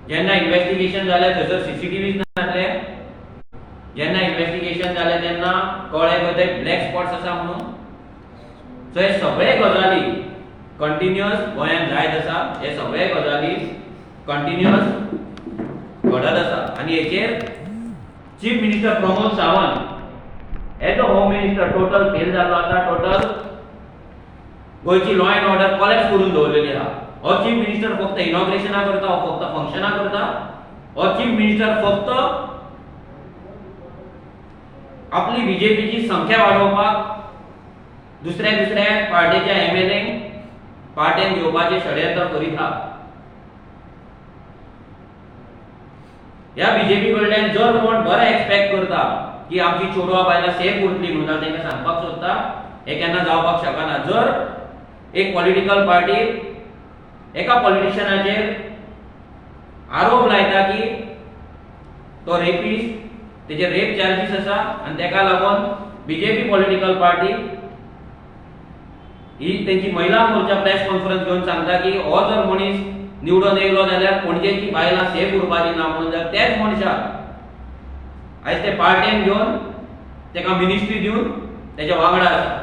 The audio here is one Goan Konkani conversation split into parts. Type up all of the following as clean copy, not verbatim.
जेन्ना इन्वेस्टिगेशन जालें थंयसर सीसीटीव्हीज नासले. जेन्ना इन्वेस्टिगेशन जालें तेन्ना कळ्ळें थंय ब्लॅक स्पॉट्स आसा म्हणून. सो हे सगळे गजाली कंटिन्युअस गोंयांत जायत आसा, हे सगळे गजाली कंटिन्युअस घडत आसा. आनी हेचेर chief minister Pramod Sawant as a home minister total fail जाल्लो आसा. टोटल गोंयची लॉ एंड ऑर्डर कॉलॅप्स करून दवरलेली आहा. हो चीफ मिनिस्टर फक्त इनॉग्रेशनां करता, हो फक्त फंक्शनां करता, हो चीफ मिनिस्टर फक्त आपली बीजेपीची संख्या वाडोवपाक दुसऱ्या दुसऱ्या पार्टीच्या एमएलए पार्टेन घेवपाचें षडयंत्र करीत आहा. ह्या बीजेपी कडल्यान जर कोण बरें एक्सपेक्ट करता की आमची चेडवां बायलां सेफ उरतली म्हणून, जाल्यार तांकां सांगपाक सोदता हें केन्ना जावपाक शकना. जर एक पॉलिटिकल पार्टी एका पॉलिटिशियनाचेर आरोप लायता की तो रेपिस्ट, तेजेर रेप चार्जीस आसा आनी तेका लागून बीजेपी पॉलिटिकल पार्टी ही तेंची महिला मोर्चा प्रेस कॉन्फरन्स घेवन सांगता की हो जर मनीस निवडून येयलो जाल्यार पणजेची बायलां सेफ उरपाची ना म्हणून, जाल्यार त्याच मनशाक आयज ते पार्टेन घेवन तेका मिनिस्ट्री दिवन तेच्या वांगडा आसा.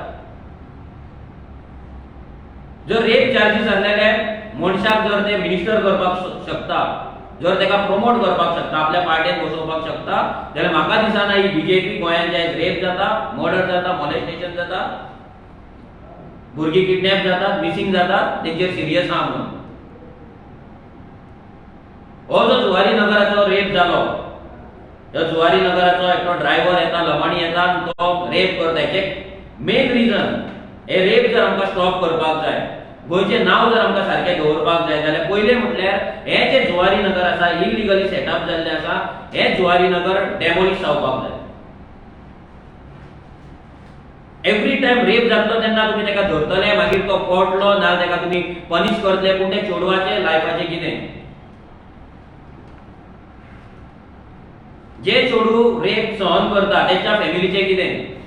जर रेप चार्जीस आसलेले मनशाक जर ते मिनिस्टर करपाक शकता, जर तेका प्रमोट करपाक शकता, आपल्या पार्टेन बसोवपाक शकता, जाल्यार म्हाका दिसना ही बीजेपी गोंयांत जे रेप जाता, मर्डर जाता, मॉलेस्टेशन जाता, भुरगीं किडनॅप जातात, मिसिंग जातात, तेंचेर सिरियस आहा म्हणून. हो जो जुवारी नगराचो रेप जालो, ह्या जुवारी नगराचो एकटो ड्रायव्हर येता, लमाणी येता आनी तो रेप करता. हेचें मेन रिजन, हे रेप जर आमकां स्टॉप करपाक जाय, गोंयचें नांव जर आमकां सारकें दवरपाक जाय, जाल्यार पयलें म्हटल्यार हें जें जुवारी नगर आसा, इलिगली सेटअप जाल्लें आसा, हें जुवारी नगर डेमोलिश जावपाक जाय. एवरी टायम रेप जातलो तेन्ना तुमी ताका धरतले, मागीर तो कोटलो ना ताका तुमी पनिश करतले, पूण ते चेडवाचें लायफाचें कितें? जे चेडूं रेप सहन करता तेच्या फॅमिलीचें कितें?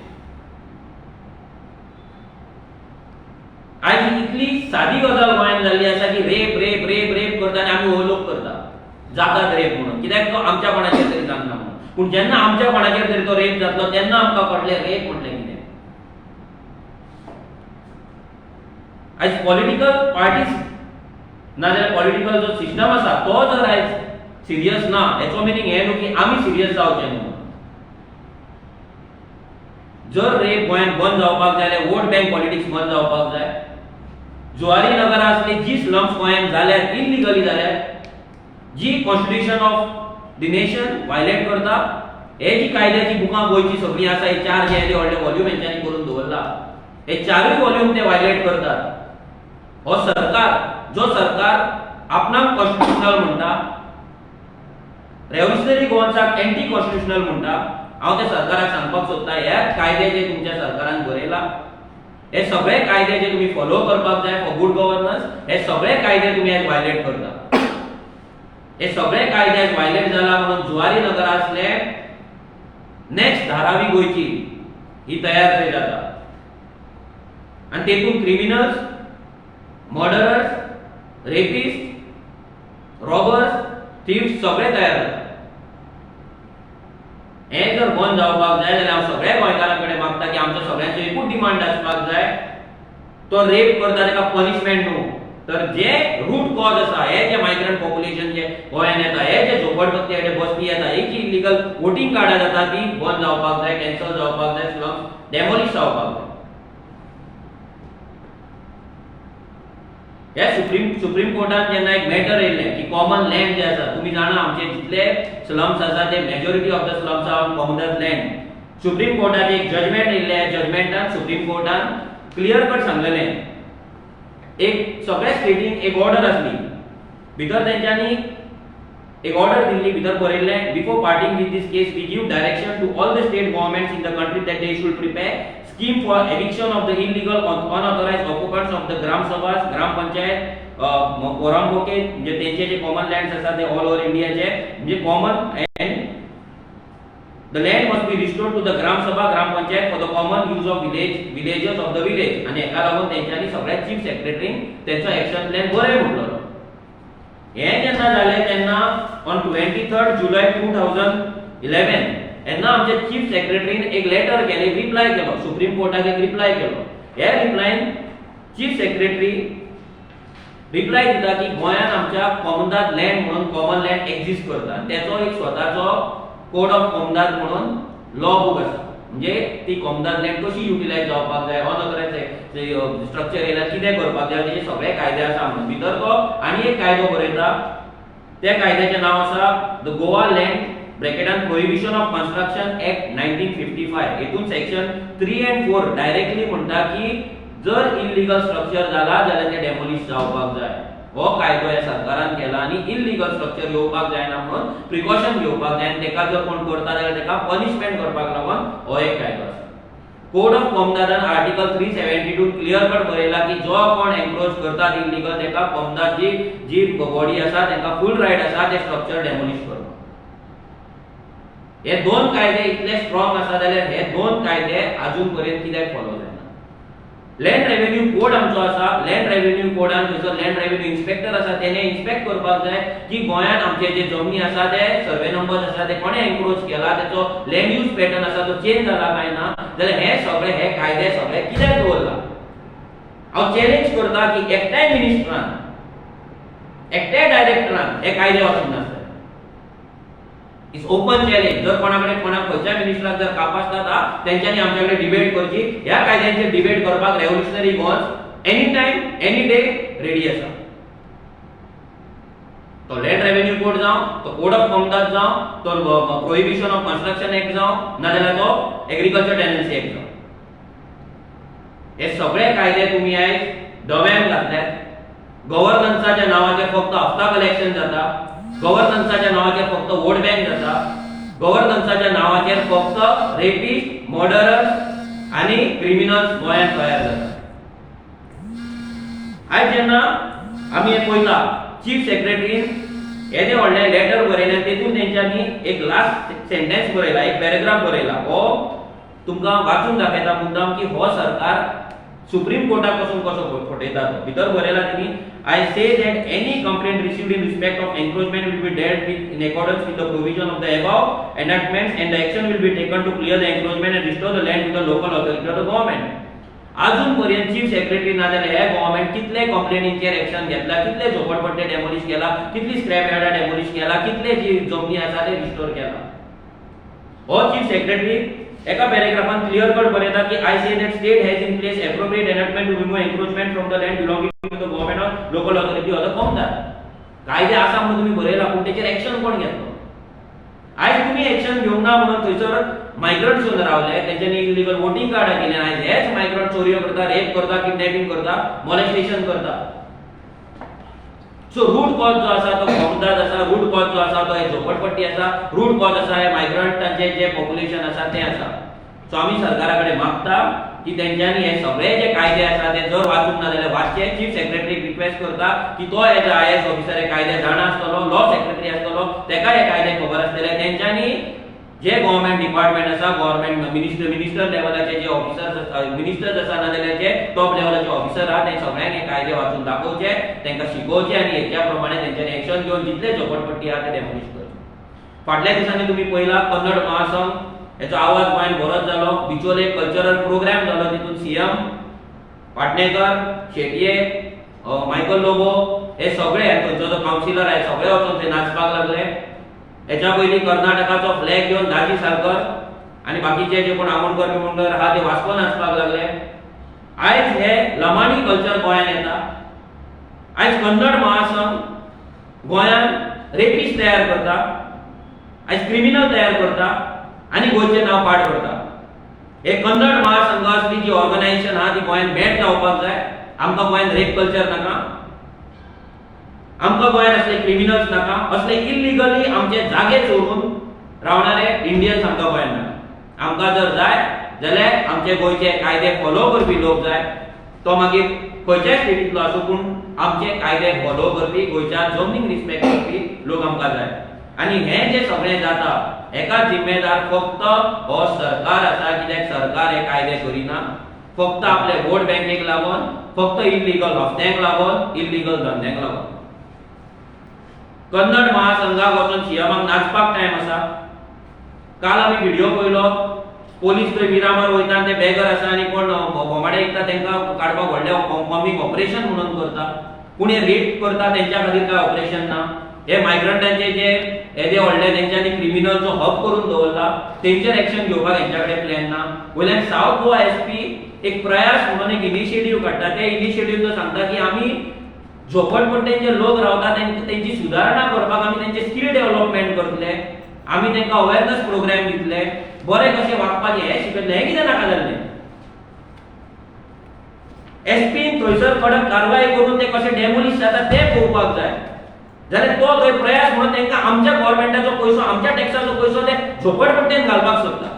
आयज इतली सादी गजाल गोंयांत जाल्ली आसा की रेप रेप रेप रेप करता आनी आमी ओवरलूक करता, जातात रेप म्हणून, कित्याक तो आमच्या कोणाचेर तरी जालना म्हणून. पूण जेन्ना आमच्या कोणाचेर तरी तो रेप जातलो तेन्ना आमकां कळटलें रेप म्हटलें कितें. आयज पॉलिटिकल पार्टीज नाजाल्यार पॉलिटिकल जो सिस्टम आसा तो जर आयज सिरियस ना, हेचो मिनींग हें न्हू की आमी सिरियस जावचें न्हू. जर रेप गोंयांत बंद जावपाक जाय जाल्यार वोट बँक पॉलिटिक्स बंद जावपाक जाय. जुवारी नगरा आसली जी स्लम्स गोंयांत जाल्यात, इलिगली जाल्यात, जी constitution of the nation violate करता, हे जी कायद्याची बुकां गोंयची सगळीं आसा, हे चार जे येदे व्हडले वॉल्यूम हेंच्यांनी करून दवरला, हे चारूय वॉल्यूम ते वायलेट करतात. हो सरकार जो सरकार आपणाक कॉन्स्टिट्युशनल म्हणटा, रेव्होल्युशनरी गोवन्साक एंटी कॉन्स्टिट्युशनल म्हणटा, हांव त्या सरकाराक सांगपाक सोदता, ह्या कायदे जे तुमच्या सरकारान बरयला, हे सगळे कायदे जे तुमी फॉलो करपाक जाय फॉर गुड गव्हर्नन्स, हे सगळे कायदे तुमी आयज वायलेट करता. हे सगळे कायदे आयज वायलेट जाला म्हणून जुवारी नगर आसले नेक्स्ट धारावी गोंयची ही तयार थंय जाता आनी तेतून criminals, murderers, rapist, robbers, thieves सगळे तयार जाता. हें जर बंद जावपाक जाय जाल्यार हांव सगळ्या गोंयकारां कडेन मागता की आमचो सगळ्यांचो एकूच डिमांड आसपाक जाय, तो रेप करता ताका पनिशमेंट न्हू, तर जे रूट कॉज आसा, हे जे मायग्रंट पॉप्युलेशन जे गोंयांत येता, हे जे झोपडपट्टी कडेन बसती येता, ही जी इलिगल वोटींग कार्डां जाता ती बंद जावपाक जाय, कॅन्सल जावपाक जाय, स्लम्स डेमोलिश जावपाक जाय. हे सुप्रीम कोर्टान जेन्ना एक मॅटर येयल्लें की कॉमन लँड जे आसा, तुमी जाणा आमचे जितले स्लम्स आसा ते majority of the slums are communal land. Supreme कोर्टाचें एक जजमेंट येयल्लें, जजमेंटान सुप्रीम कोर्टान क्लियर कट सांगलेलें, एक सगळ्या स्टेटींक एक ऑर्डर आसली, भितर तेंच्यांनी एक ऑर्डर दिल्ली, भितर बरयल्लें, before parting with this case we give direction to all the state governments in the country that they should prepare scheme for eviction of the illegal unauthorized occupants of the gram sabhas, gram panchayat, पोरांबोके, म्हणजे तेंचे जे कॉमन लँड्स आसा ते ऑल ओवर इंडियाचे, म्हणजे common, and the land must be restored to the gram sabha, gram panchayat for the common use of villagers of the village. आनी हेका लागून तेंच्यांनी सगळ्या चीफ सेक्रेटरींक तेंचो एक्शन प्लॅन बरय म्हटलो. हें जेन्ना जालें तेन्ना On 23rd July 2011 तेन्ना आमचे चीफ सेक्रेटरीन एक लेटर केले, रिप्लाय केलो, सुप्रीम कोर्टाक एक रिप्लाय केलो. ह्या रिप्लायन चीफ सेक्रेटरी रिप्लाय दिता की गोंयांत आमच्या कोमुनिदाद लँड म्हणून कॉमन लँड एक्झिस्ट करता आनी तेचो एक स्वताचो कोड ऑफ कोमुनिदाद म्हणून लॉ बूक आसा. म्हणजे ती कोमुनिदाद लँड कशी युटिलायज जावपाक जाय, अनऑथरायज स्ट्रक्चर येयल्यार कितें करपाक जाय, तेजे सगळे कायदे आसा म्हणून. भितर तो आनी एक कायदो बरयता. त्या कायद्याचें नांव आसा the Goa land ब्रॅकेटान Prohibition of Construction Act 1955. हेतून section 3 and 4 directly म्हणटा की जर इलिगल स्ट्रक्चर जाला जाल्यार ते डेमोलिश जावपाक जाय. हो कायदो ह्या सरकारान केला आनी इलिगल स्ट्रक्चर येवपाक जायना म्हणून प्रिकॉशन घेवपाक जाय आनी तेका जर कोण करता जाल्यार तेका पनिशमेंट करपाक लागून हो एक कायदो आसा. कोड ऑफ कोमुनिदादान आर्टिकल 372 क्लियर कट बरयला की जो कोण एन्क्रोच करता इलिगल, तेका कोमुनिदाद जी जी बॉडी आसा तेका फूल रायट आसा ते स्ट्रक्चर डेमोलिश करपाक. हे दोन कायदे इतले स्ट्रॉंग आसा जाल्यार हे दोन कायदे अजून पर्यंत कित्याक फॉलो जायना? लँड रेव्हेन्यू कोड आमचो आसा. लँड रेव्हेन्यू कोडान थंयसर लँड रेव्हेन्यू इन्स्पेक्टर आसा, तेणे इन्स्पेक्ट करपाक जाय की गोंयांत आमचे जे जमनी आसा, ते सर्वे नंबर आसा, ते कोणे एन्क्रोच केला, तेचो लँड यूज पॅटर्न आसा तो चेंज जाला काय ना. जाल्यार हे सगळे हे कायदे सगळे कित्याक दवरला? हांव चॅलेंज करता की एकट्याय मिनिस्टरान, एकट्याय डायरेक्टरान हे कायदे वाचूंक नासले. It's open challenge. जर कोणा कडेन, कोणाक, खंयच्या मिनिस्टराक जर कापास जाता, तेंच्यांनी आमच्या कडेन डिबेट करची. ह्या कायद्यांचेर डिबेट करपाक Revolutionary Goans any time, any day ready आसा. तो लँड रेव्हेन्यू कोड जावं, तो कोड ऑफ कोमुनिदाद जावं, तो प्रोहिबिशन ऑफ कन्स्ट्रक्शन एक्ट जावं, नाजाल्यार तो एग्रीकल्चर टेनन्सी एक्ट जावं, हे सगळे कायदे तुमी आयज डब्यान घातल्यात. गव्हर्नन्साच्या नांवाचेर फक्त हप्ता कलेक्शन जाता. गव्हर्नन्साच्या नांवाचेर फक्त वोट बँक जाता. गव्हर्नन्साच्या नांवाचेर फक्त रेपिस्ट, मर्डरर्स आनी क्रिमिनल्स गोंयांत तयार जातात. आयज जेन्ना आमी हें पळयता, चीफ सेक्रेटरीन येदें व्हडलें लेटर बरयलें, तेतून तेंच्यांनी एक लास्ट सेंटेन्स बरयला, एक पॅराग्राफ बरयला. हो तुमकां वाचून दाखयता मुद्दाम की हो सरकार सुप्रीम कोर्टाक पसून कसो फटयता तो. भितर बरयला तेणी, "I say that any complaint received in respect of encroachment will be dealt with in accordance with the provision of the above enactments and the action will be taken to clear the encroachment and restore the land to the local authority of the government." अजून पर्यंत चीफ सेक्रेटरी ना जाल्यार हे गव्हर्मेंट कितले कंप्लेनींचेर एक्शन घेतला, कितले झोपडपट्टे डेमोलिश केला, कितली स्क्रॅप यार्डां डेमोलिश केला, कितले जी जमनी आसा ते रिस्टोर केला? हो चीफ सेक्रेटरी एका पॅराग्राफान क्लियर कट बरयता की "I say that state has in place appropriate enactment to remove encroachment from the land belonging to the government or local authority or the comunidad." कायदे आसा म्हणून तुम्ही बरयला, पूण तेचेर एक्शन कोण घेतलो? आयज तुम्ही एक्शन घेवंक ना म्हणून थंयसर मायग्रंट्स येवन रावले. तेंच्यांनी इलिगल वोटींग कार्डां केली. आयज हेच मायग्रंट चोरयो करता, रेप करता, किडनॅपिंग करता, मॉलेस्टेशन करता. सो रूट कॉज जो आसा तो कोमुनिदाद आसा. रूट कॉज जो आसा तो हे झोपडपट्टी आसा. रूट कॉज आसा हे मायग्रंटांचे जे पॉप्युलेशन आसा तें आसा. सो आमी सरकारा कडेन मागता की तेंच्यांनी हे सगळे जे कायदे आसा ते जर वाचूंक ना जाल्यार वाचचे. चीफ सेक्रेटरीक रिक्वेस्ट करता की तो एज आयएएस ऑफिसर हे कायदे जाणा आसतलो, लॉ सेक्रेटरी आसतलो, तेका हे कायदे खबर आसतले. तेंच्यांनी जे गव्हर्मेंट डिपार्टमेंट आसा, गव्हर्मेंट मिनिस्टर, मिनिस्टर लेवलाचे जे ऑफिसर्स आसा, मिनिस्टर्स आसा, नाजाल्यार जे टॉप लेवलाचे ऑफिसर आहा, ते सगळ्यांक हे कायदे वाचून दाखोवचे, तांकां शिकोवचे आनी हेच्या प्रमाणे तेंच्यांनी एक्शन घेवन जितले झोपडपट्टी आहा ते डेमोलिश करचे. फाटल्या दिसांनी तुमी पळयला, कन्नड महासंघ हेचो आवाज गोंयांत बरोच जालो. बिचोले एक कल्चरल प्रोग्राम जालो. तितून सीएम पाटणेकर, शेटये, मायकल लोबो हे सगळे, थंयचो जो कावन्सिलर आहे, सगळे वचून थंय नाचपाक लागले. हेच्या पयलीं कर्नाटकाचो फ्लॅग घेवन दाजी सालकर आनी बाकीचे जे कोण आमोणकर बिमोणकर आहा ते वास्को नाचपाक लागले. आयज हे लमाणी कल्चर गोंयांत येता. आयज कन्नड महासंघ गोंयांत रेपिस्ट तयार करता, आयज क्रिमिनल तयार करता आनी गोंयचें नांव पाड करता. हे कन्नड महासंघ असली जी ऑर्गनायझेशन आहा ती गोंयांत बॅन जावपाक जाय. आमकां गोंयांत रेप कल्चर नाका. आमकां गोंयांत असले क्रिमिनल्स नाका. असले इलिगली आमचे जागे चोरून रावणारे इंडियन्स आमकां गोंयांत नाका. आमकां जर जाय जाल्यार आमचे गोंयचे कायदे फॉलो करपी लोक जाय. तो मागीर खंयच्याय स्टेटींतलो आसूं, पूण आमचे कायदे फॉलो करपी, गोंयच्या जमनीक रिस्पेक्ट करपी लोक आमकां जाय. आनी हें जें सगळें जाता हेका जिम्मेदार फक्त हो सरकार आसा, कित्याक सरकार हे कायदे करिना, फक्त आपले वोट बँकेक लागून, फक्त इल्लिगल हप्त्यांक लागून, इल्लिगल धंद्यांक लागून. कन्नड महासंघाक वचून सीएमाक नाचपाक टायम आसा. काल आमी व्हिडिओ पळयलो, पोलीस थंय मिरामार वयता आनी ते बेगर आसा आनी कोण बोमाडे विकता तांकां काडपाक व्हडलें कॉम्बिंग ऑपरेशन म्हणून करता. पूण हे रेप करता तेंच्या खातीर काय ऑपरेशन ना. हे मायग्रंटांचे जे येदे व्हडले तेंच्यांनी क्रिमिनलचो हब करून दवरला, तेंचेर एक्शन घेवपाक हेंच्या कडेन प्लॅन ना. वयल्यान सावथ गोवा एसपी एक प्रयास म्हणून एक इनिशिएटीव काडटा. ते इनिशिएटीव तो सांगता की आमी झोपडपट्टेन जे लोक रावता तेंची सुदारणा करपाक आमी तेंचे स्कील डेव्हलपमेंट करतले, आमी तांकां अवेरनस प्रोग्राम दितले, बरे कशे वागपाचे हे शिकयतले. हें कितें नाका जाल्लें? एसपीन थंयसर कडक कारवाय करून ते कशे डेमोलिश जाता ते पळोवपाक जाय. जाल्यार तो थंय प्रयास म्हणून तांकां आमच्या गव्हर्मेंटाचो पयसो, आमच्या टॅक्साचो पयसो ते झोपडपट्टेन घालपाक सोदता.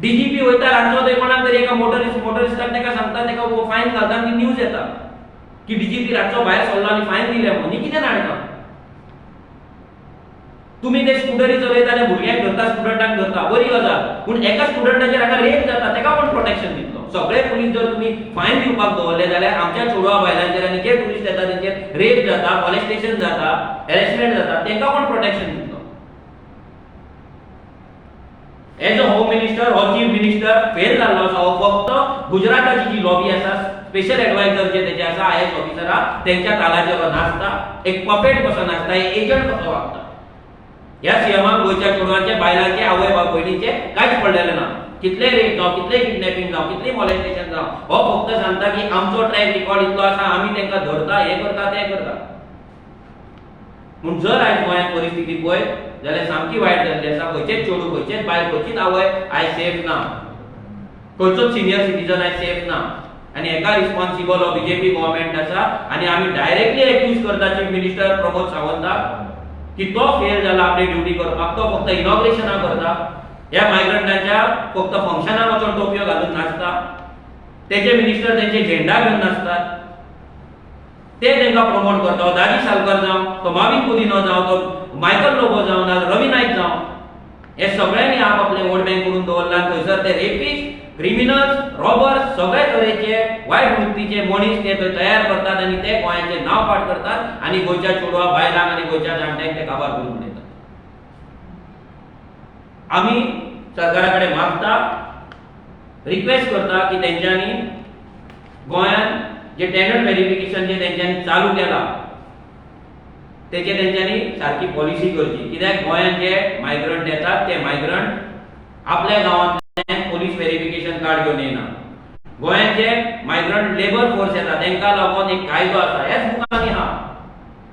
डीजीपी वयता रातचो थंय कोणाक तरी एका मोटरिस्टाक ताका सांगता, ताका फायन घालता आनी न्यूज येता की डीजीपी रातचो भायर सरलो आनी फायन दिले म्हणून. ही कितें नाटकां? तुमी ते स्कुटरी चलयता, त्या भुरग्यांक धरता, स्टुडंटांक धरता, बरी गजाल. पूण एका स्टुडंटाचेर हांगा रेप जाता, ताका कोण प्रोटेक्शन दितलो? सगळे पुलीस जर तुमी फायन दिवपाक दवरले जाल्यार आमच्या चेडवा बायलांचेर आनी जे टुरिस्ट येता तेंचेर रेप जाता, मॉलेस्टेशन जाता, हॅरेसमेंट जाता, तांकां कोण प्रोटेक्शन दितलो? एज अ होम मिनिस्टर हो चीफ मिनिस्टर फेल जाल्लो आसा. हो फक्त गुजराताची जी लॉबी आसा, स्पेशल एडवायझर जे तेजे आसा, आयएएस ऑफिसरा, तेंच्या तालाचेर हो नाचता, एक पपेट कसो नाचता, एक एजंट कसो वागता. ह्या सीएमाक गोंयच्या चेडवांचे, बायलांचे, आवय बाप भयणीचे कांयच पडलेलें ना. कितले रेप जावं, कितले किडनॅपिंग जावं, कितली मॉलेस्टेशन जावं, हो फक्त सांगता की आमचो ट्रॅक रिकॉर्ड इतलो आसा, आमी तांकां धरता, हें करता, तें करता. पूण जर आयज गोंयांत परिस्थिती पळयत जाल्यार सामकी वायट जाल्ली आसा. खंयचेच चेडूं, खंयचेच बायल, खंयचीच आवय आयज सेफ ना, खंयचोच सिनियर सिटीजन आयज सेफ ना. आनी हेका रिस्पॉन्सिबल हो बीजेपी गव्हर्मेंट आसा. आनी आमी डायरेक्टली एक्यूज करता चीफ मिनिस्टर प्रमोद सावंताक की तो फेल जाला आपली ड्युटी करपाक. तो फक्त इनॉग्रेशनां करता, ह्या मायग्रंटांच्या फक्त फंक्शनाक वचून टोपयो घालून नाचता. तेजे मिनिस्टर तेंचे झेंडा घेवन नाचतात, ते तांकां प्रमोट करता. दादी सालकर जावं, तो माविन कुदिनो जावं, तो मायकल लोबो जावं, ना रवी नायक जावं, हे सगळ्यांनी आप आपले वोट बँक करून दवरला. थंयसर ते रेपिस्ट, क्रिमिनल्स, रॉबर्स, सगळे तरेचे वायट वृत्तीचे मनीस ते थंय तयार करतात आनी ते गोंयाचें नांव पाड करतात आनी गोंयच्या चेडवा बायलांक आनी गोंयच्या जाणट्यांक ते काबार करून उडयतात. आमी सरकारा कडेन मागता, रिक्वेस्ट करता की तेंच्यांनी गोंयांत जे टेनंट व्हेरिफिकेशन जे तेंच्यांनी चालू केला, तेचे तेंच्यांनी सारकी पॉलिसी करची. कित्याक गोंयांत जे मायग्रंट येतात ते मायग्रंट आपल्या गांवांतल्यान पोलीस व्हेरिफिकेशन कार्ड घेवन येना. गोंयांत जे मायग्रंट लेबर फोर्स येता तांकां लागून एक कायदो आसा, ह्याच बुकांनी आहा,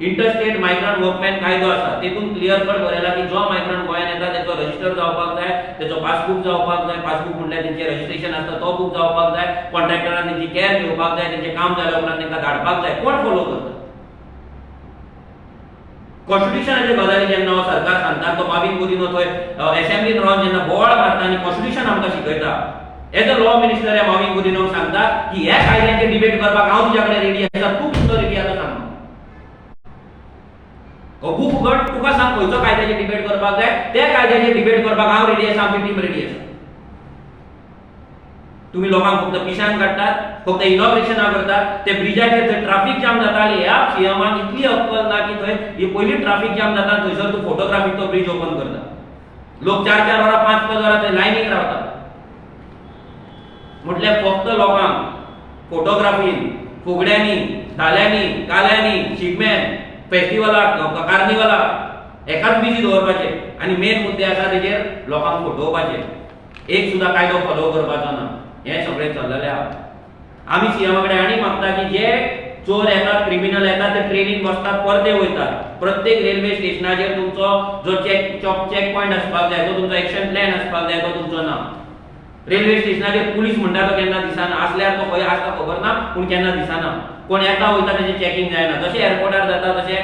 इंटरस्टेट मायग्रंट वर्कमॅन कायदो आसा. तेतून क्लियर कट बरयला की जो मायग्रंट गोंयांत येता तेचो रजिस्टर जावपाक जाय, तेचो पासबूक जावपाक जाय. पासबूक म्हणल्यार तेंचे रजिस्ट्रेशन आसता तो बूक जावपाक जाय. कॉन्ट्रॅक्टरान तेंची कॅर घेवपाक जाय, तेंचें काम जाल्या उपरांत तांकां धाडपाक जाय. कोण फॉलो करता? कॉन्स्टिट्युशनाच्यो गजाली जेन्ना हो सरकार सांगता, तो माविन गुदिन्हो थंय एसेंब्लीन रावन जेन्ना बोवाळ मारता आनी कॉन्स्टिट्युशन आमकां शिकयता, एज अ लॉ मिनिस्टर ह्या माविन गुदिन्होक सांगता की ह्या कायद्याचेर डिबेट करपाक हांव तुज्या कडेन रेडी आसा, तूं कितलो रेडी आसा सांग. हो बूक उगड, तुका सांग खंयचो कायद्याचेर डिबेट करपाक जाय, त्या कायद्याचेर डिबेट करपाक हांव रेडी आसा, आमची टीम रेडी आसा. तुम्ही लोकांक फक्त पिशान काडटात, फक्त इनॉग्रेशनां करतात. ते ब्रिजाचेर थंय ट्राफीक जाम जाता आनी ह्या सीएमाक इतली अक्कल ना की थंय ही पयली ट्राफीक जाम जाता, थंयसर तूं फोटोग्राफीक तो ब्रिज ओपन करता. लोक 4-4 वरां, 5-5 वरां थंय लायनीक रावतात. म्हटल्यार फक्त लोकांक फोटोग्राफीन, फुगड्यांनी, धाल्यांनी, काल्यांनी, शिगम्यान, फेस्टिवलाक, कार्निवलाक एकाच बिजी दवरपाचे आनी मेन मुद्दे आसा तेजेर लोकांक फटोवपाचे. एक सुद्दां कायदो फॉलो करपाचो ना. हें सगळें चल्लेलें आहा. आमी सीएमा कडेन आनी मागता की जे चोर येतात, क्रिमिनल येतात, ते ट्रेनीन बसतात, परते वयतात. प्रत्येक रेल्वे स्टेशनाचेर तुमचो जो चेक चेक पॉयंट आसपाक जाय, तो तुमचो एक्शन प्लॅन आसपाक जाय, तो तुमचो ना. रेल्वे स्टेशनाचेर पुलीस म्हणटा तो केन्ना दिसना, आसल्यार तो खंय आसता खबर ना, पूण केन्ना दिसना. कोण येता वयता तेजें चॅकिंग जायना. जशें एअरपोर्टार जाता तशें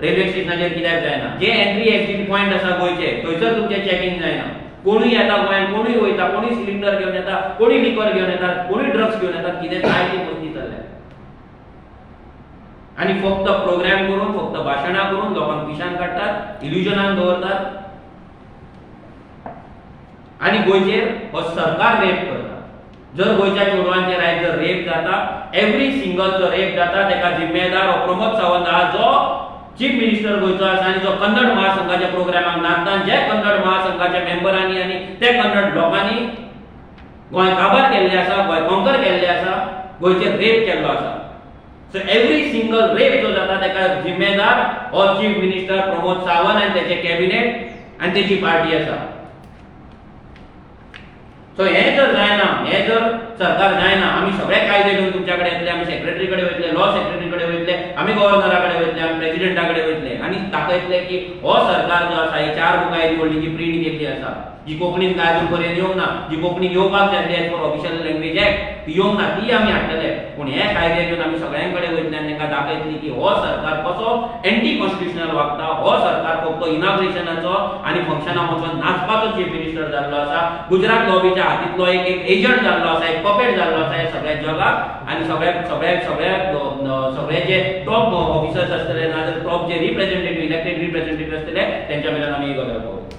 रेल्वे स्टेशनाचेर कित्याक जायना? जे एंट्री एक्झीट पॉयंट आसा गोंयचे, थंयसर तुमचें चॅकिंग जायना. कोणूय येता गोंयांत, कोणूय वयता, कोणूय सिलिंडर घेवन येता, कोणूय लिकर घेवन येता, कोणूय ड्रग्स घेवन येतात. कितें जाय ती मस्ती चल्ल्या आनी फक्त प्रोग्राम करून, फक्त भाशणां करून लोकांक पिशान काडटात, इल्युजनान दवरतात आनी गोंयचेर हो सरकार रेप करता. जर गोंयच्या चेडवांचेर आयज जर रेप जाता, एवरी सिंगल जो रेप जाता तेका जिम्मेदार हो प्रमोद सावंत आहा, जो चीफ मिनिस्टर गोंयचो आसा आनी जो कन्नड महासंघाच्या प्रोग्रामाक नाचता, जे कन्नड महासंघाच्या मेंबरांनी आनी ते कन्नड लोकांनी गोंय काबार केल्लें आसा, गोंय कॉन्कर केल्लें आसा, गोंयचेर रेप केल्लो आसा. सो एवरी सिंगल रेप जो जाता, ताका जिम्मेदार हो चीफ मिनिस्टर प्रमोद सावंत आनी तेचे कॅबिनेट आनी तेची पार्टी आसा. सो हें जर जायना, हें जर सरकार जायना, आमी सगळे कायदे घेवन तुमच्या कडेन येतले, आमी सेक्रेटरी कडेन वयतले, लॉ सेक्रेटरी कडेन वयतले, आमी गव्हर्नरा कडेन वयतले, आमी प्रेसिडेंटा कडेन वयतले आनी दाखयतले की हो सरकार जो आसा, ही चार बुकां येदी व्हडली जी प्रिंट केल्ली आसा, जी कोंकणीन काय अजून पर्यंत येवंक ना, जी कोंकणीन येवपाक जाय आसली as per Official Language Act, ती येवंक ना, ती आमी हाडटले. पूण हे कायदे घेवन आमी सगळ्यां कडेन वयतले आनी तांकां दाखयतली की हो सरकार कसो एंटी कॉन्स्टिट्युशनल वागता. हो सरकार फक्त इनॉग्रेशनाचो आनी फंक्शनाक वचोन नाचपाचो चीफ मिनिस्टर जाल्लो आसा, गुजरात लॉबीच्या हातींतलो एक एक एजंट जाल्लो आसा, एक पपेट जाल्लो आसा. हे सगळ्या जगाक आनी सगळ्या सगळ्या सगळ्या सगळे जे टॉप ऑफिसर्स आसतले, नाजाल्यार टॉप जे रिप्रेझेंटेटिव्ह, इलेक्टेड रिप्रेझेंटेटिव्ह आसतले, तेंच्या मेरेन आमी ही गजाल पावयतले.